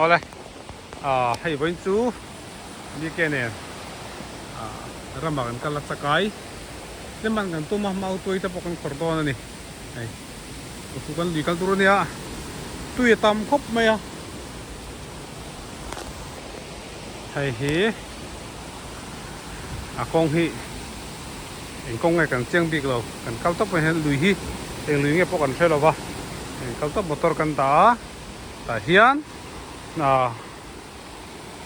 Awle ah hei vawiin chu BK nen ah ramah kan kal a chakai tlem an kan tum a mautuai te pawh kan khawrh dawn a ni hei chu kan lui kal tur a nia tui a tam khawp mai a hei hi a kawng hi eng kawng nge kan chiang bik lo kan kal tawp mai hian lui hi eng lui nge pawh kan hre lo va eng kal tawp motor kan dah a. Tah hian ah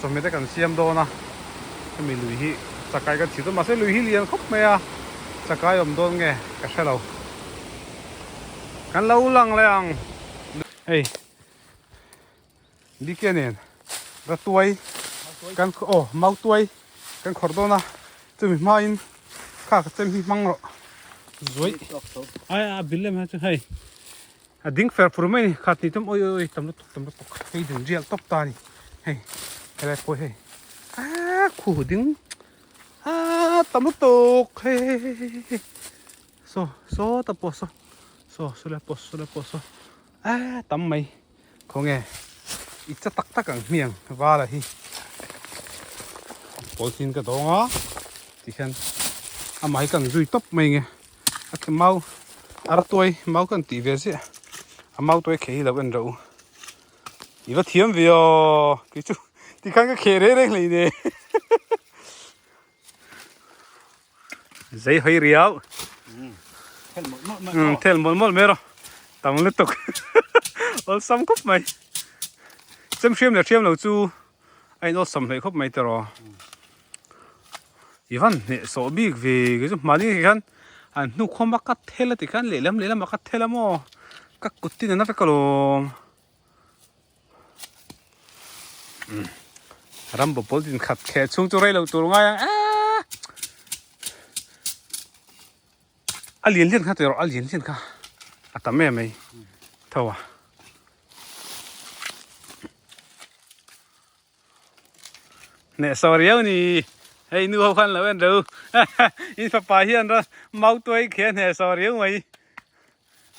chawhmeh te kan siam dawn a hemi lui hi chakai kan chhit a mahse lui hi lian khawp mai a chakai awm dawn nge ka hre lo kan lo lang leh ang hei bike nen ratuai kan aw mautuai kan khawrh dawn a chumi hmain kha ka chem hi hmang rawh zuai ai a bil em chu hei. A ding fer fur mai a ni khat ni tum awi awi tam lutuk tam lutuk hei ding rial tawp ta a ni hei helai pawh hei aaa khu ding aaa tam lutuk hei hei hei hei hei saw saw ta pawh saw saw saw lai pawh saw lai pawh saw aaa tam mai khawnge i cha tak tak ang hmiang vala hi pawlthin ka dawng a tikhian amah hi ka ang zui tawp mai nge. A ti mau a ra tuai mau kan tih ve ziah a mau tuai kheh hi lo en rawh u i va thiam ve aw kei chu tikhan ka kheh reng reng hlei ne zei hawi riau thel mawlh mawlh mai rawh tam lutuk awlsam khawp mai chem hriam leh hriam lo chu a in awlsam hleih khawp mai tiraw i van hneh sawh bik ve kei chu mahni hian an hnukhawm a ka thel a tikhan lehlam lehlam ah ka thel a maw ka kut tin a na vek alawm ram bawpawl din khat kheh chhung chu rei lo tur ngai ang eee a lian lian kha tiraw a lian lian kha a tam em mai tho a. Hneh saw riau ni hei nu ho khan lo en ro in fapa hian ra mau tuai khi a hneh saw riau mai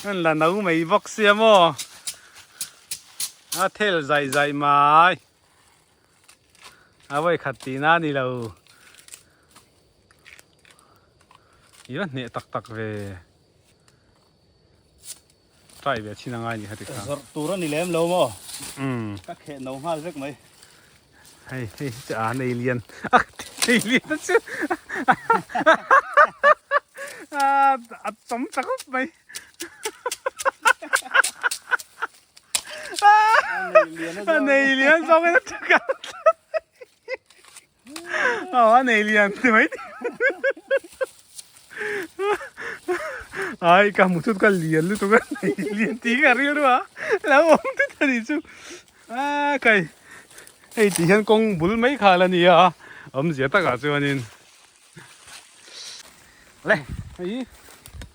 an la no mai bawk sia maw a thel zai zai mai a vawi khat tihna a ni lo i va hneh tak tak ve. Try ve chin angai ni heti kha. Zawrh tur a ni lem lo maw? Umm. Ka kheh no nghal vek mai. Hei hei chu a nei lian. A nei lian a chu. A chawm ta khawp mai. A nei lian zawng in a tha kal. Aw a nei lian ti mai ai ka hmu chut ka lian lutuk a nei lian tih ka rilru a lo awm tut a nih chu a kai hei tih hian kawng bul mai kha la ni a awmzia takah chuanin le hei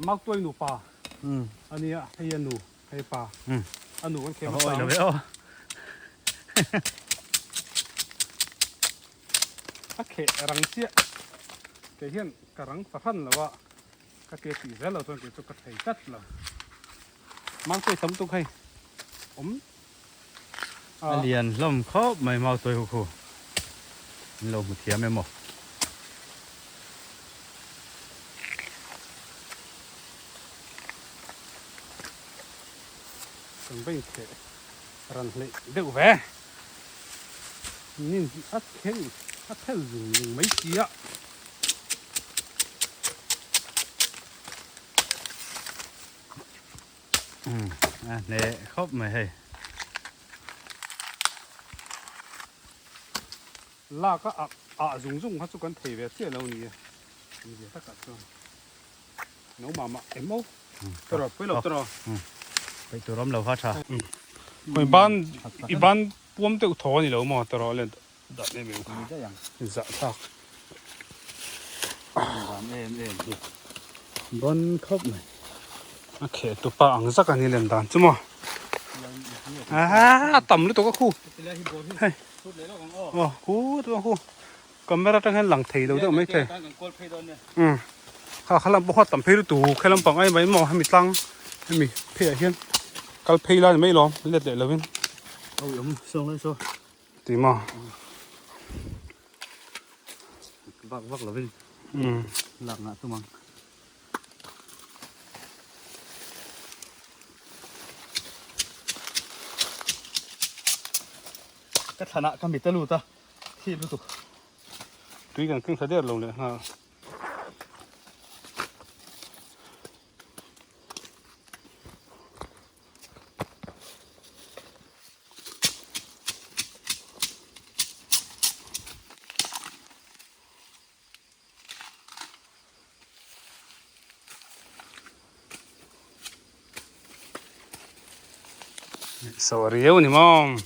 Mautuai nupa a nia hei a nu hei pa a nu kan khem a sang a kheh rang chiah kei hian ka rang fahran lo a ka ke tih zel lo chuan kei chu ka thei tlat lo mautuai tam tuk hei awm a lian hlawm khawp mai mautuai ho khu an lo hmu thiam em aw. Kan va inkheh ran hleih deuh ve. Nin a thleng a thel zung zung mai si a. Umm a hneh khawp mai hei. Lak a ah zung zung kha chu kan thei ve chiah lo ni a. Awmzia takah chuan. No mah mah em aw. Tawrh pui lo tawrh. Peih tur awm lo kha tha. Khawi ban i ban puam deuh thaw a ni lo maw tawrh le dan em em kha. Zah thlak. Dan em em hi. Ban khawp mai. A kheh tupa ang zak a ni lem dan chu maw. A tam lutuk a khu. Hei. Aw khu tu a khu. Camera atang hian lang thei lo deuh mai thei. Umm kha kha lam pawh kha tam phei lutuk he lampang ai mai maw hemi tlang hemi pheiah hian kal phei lai ni mai lawm let leh lovin. Ôi ông sông lấy so. Ti maw? Vak vak lovin. Um. Lak ngah tum ang. Ka thlanah ka mit a lut a, thip lutuk. Tui kan keng thla der lo leh nghal. So a riau ni maw?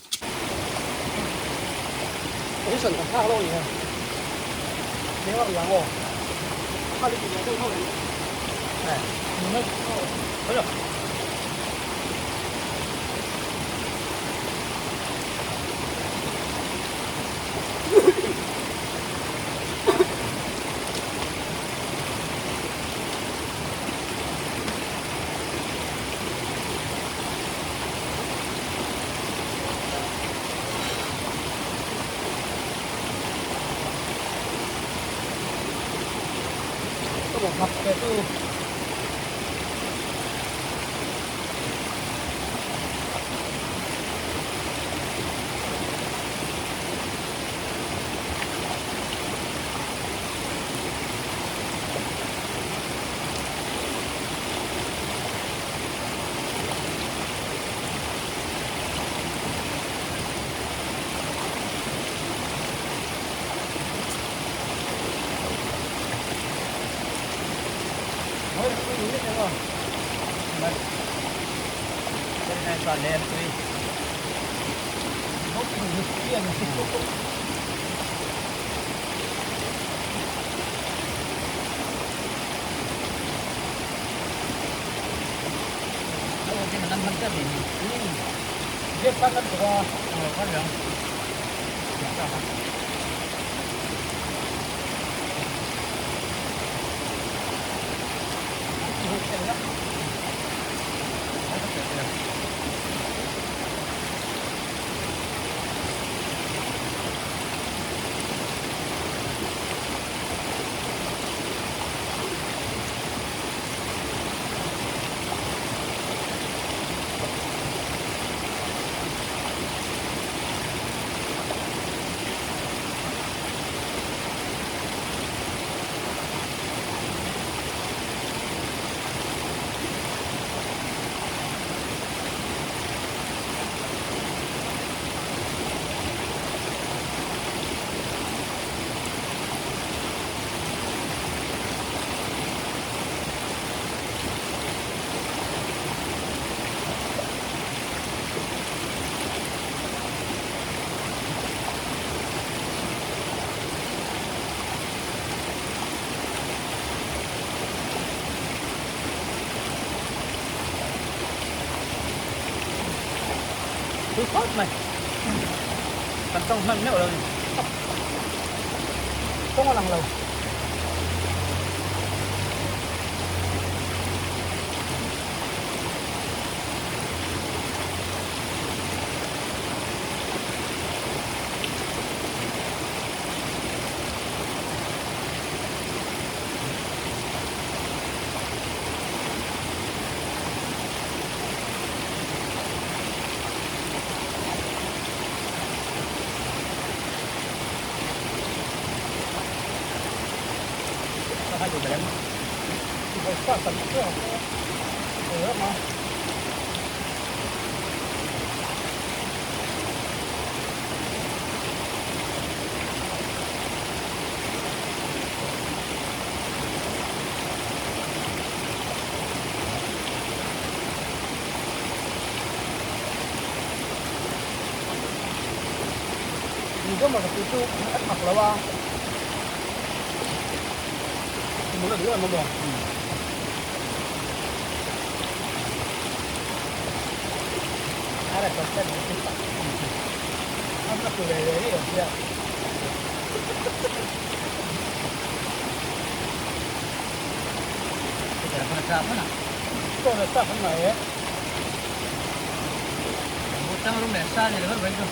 Tangrum leh sa ni ringawt mai chu.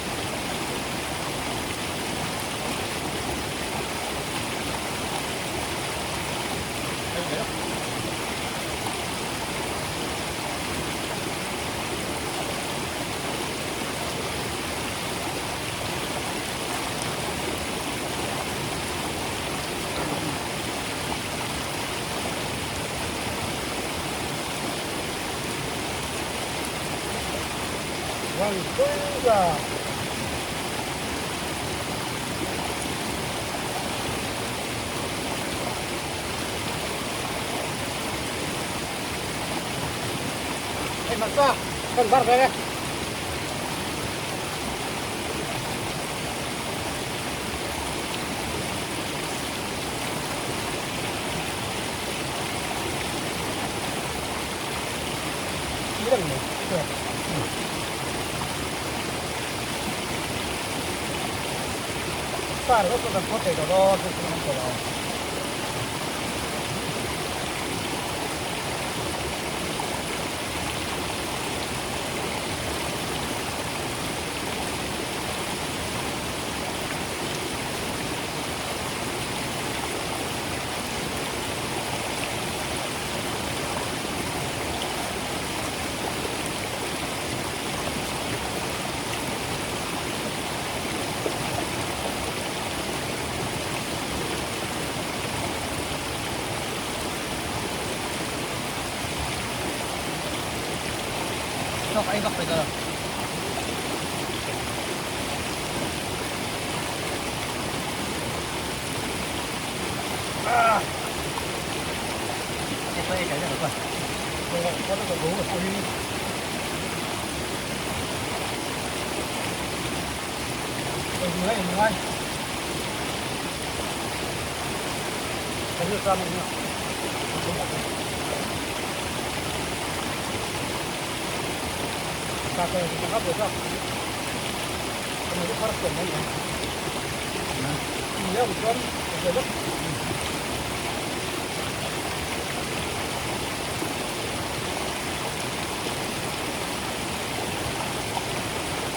Chok ai vak pe ta.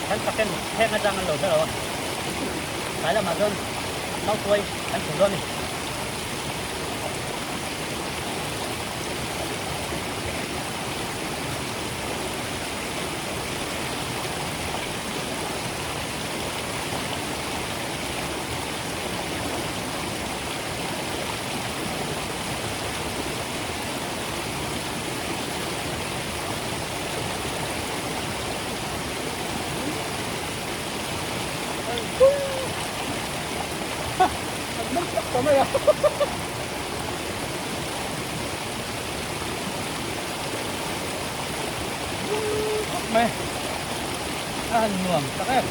Kan paken heng atang an lo hre lo a, tlai lamah chuan mautuai an phur dawn a ni. Mai a han nuam tak em.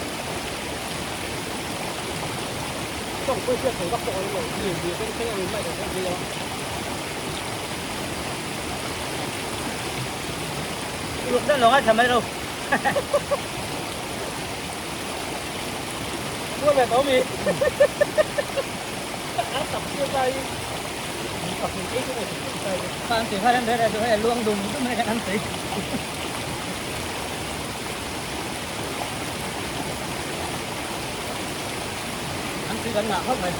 Uluk deuh lo ngaithla mai ro. Kha an tui kha rem rem chu hei luang dum dum mai khan an tui. An tui kan ngah khawp mai.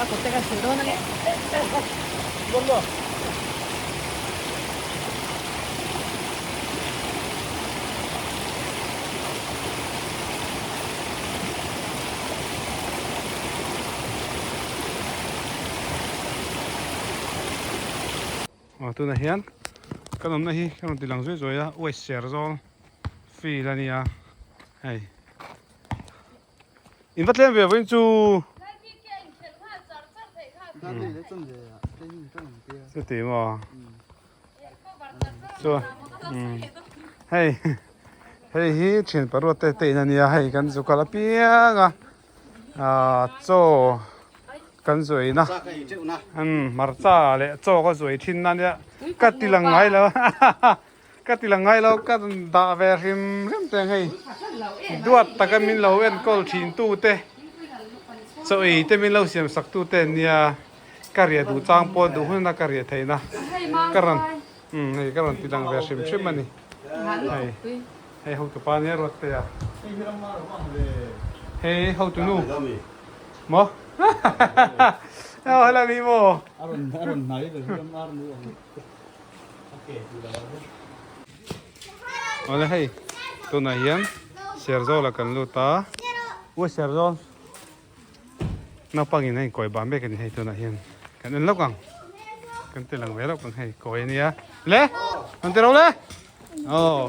Takut kan? Aw tunah hian kan awmna hi ka rawn ti lang zuai zuai a uai ser zawl field a nia hei in va tlem ve vawiin chu chuti maw chuan hei hei hi thian paruat te te in a nia hei kan zu kal apiang a ah chaw kan zuai na hmarcha leh chaw ka zuai thin na nia ka ti lang ngai lo Ka ti lang ngai lo, ka dah ve hrim hrim teng hei. Duat taka min lo enkawl thin tu te, chaw ei te min lo siam sak tu te nia ka riah duh chang pawh duh hun a ka riah theih na ka rawn umm hei ka rawn ti lang ve hrim hrim a ni. Hei hei hotu pa nia ruat te a. Hei hotu nu maw aw helai mi maw. A rawn a rawn hnai ve hrim ar nu ang. Awle hei tunah hian Serzawl ah kan lut a ua Serzawl naupangin a inkawi ban mek a ni hei tunah hian kan en lawk ang kan ti lang ve lawk ang hei kawi a nia le an ti ro le aw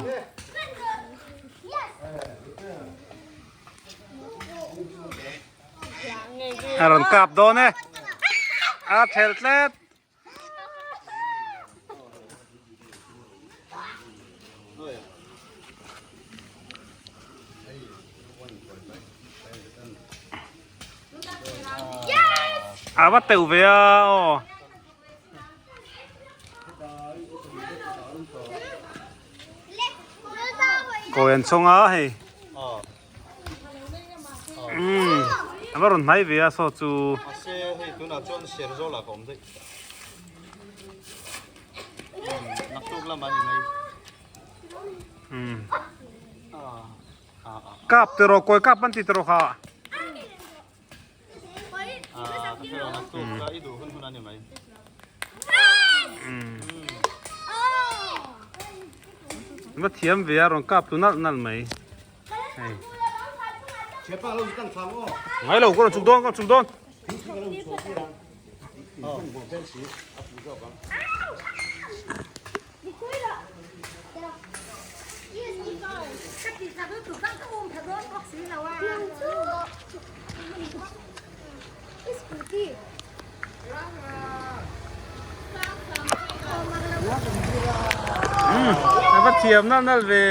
a rawn kap dawn e a thelh tlet. A va teuh ve a aw. Kawi an chhawng a hei. Umm a va rawn hnai ve a saw chu. Mahse hei tunah chuan ser zawlah ka awm daih. Naktuk lamah ni mai. Umm kap te rawh kawi kap an ti te rawh kha. Ah ka hre lo naktuk ka i duh hun hun a ni mai. Umm va thiam ve a rawn kap tu nalh nalh mai. Hei. Ngai lo ka rawn chhuk dawn ka rawn chhuk dawn. A va thiam nalh nalh ve.